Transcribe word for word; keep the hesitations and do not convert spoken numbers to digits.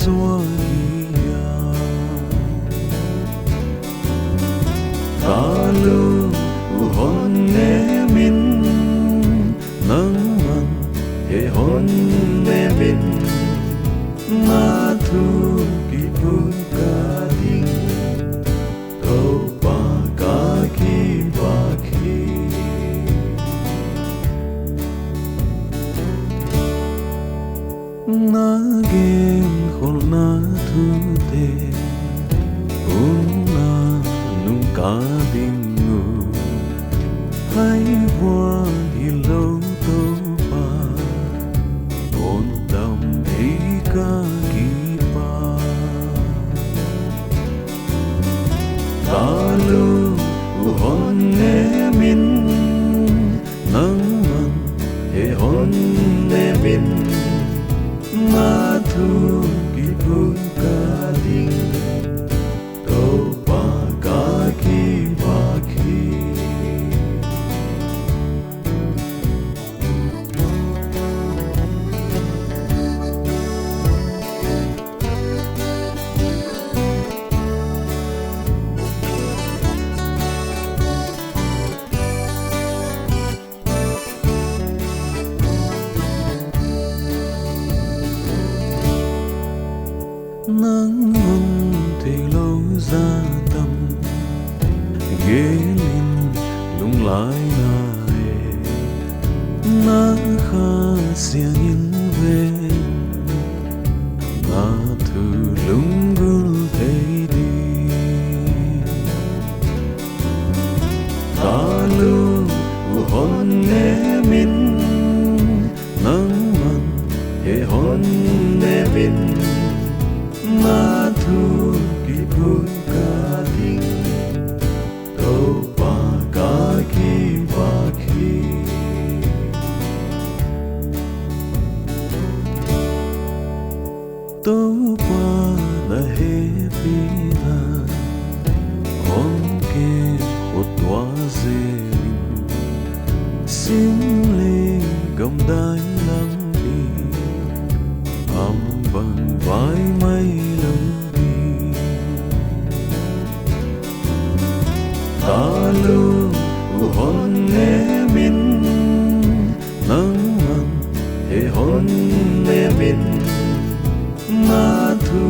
suak hi a. Ka lung uh hon nem in, nangman heh hon nem in, na thu kiphut ka ding, Toupa ka kipak hi. Na genkholhna thute un na nung ka ding uh, hai vua hilou Toupa, hon dam hi ka kipak. Ka lung uh hon nem in, nangman heh hon nem in, na thu kiphut ka ding, Toupa ka kipak hi. Nang hon theilou zah tam, gelin lunglai na e. Na Kha siangin ven, na thu lunggulh thei ding. Ka lung uh hon nem in, nangman heh hon nem in, na thu kiphut ka ding, Toupa ka kipak hi. Toupa na hehpihna hon kem khut ua zel in, sim leh gamdai lampi, ham bang vai mai lampi. Ka lung uh hon nem in, nangman heh hon nem in, na thu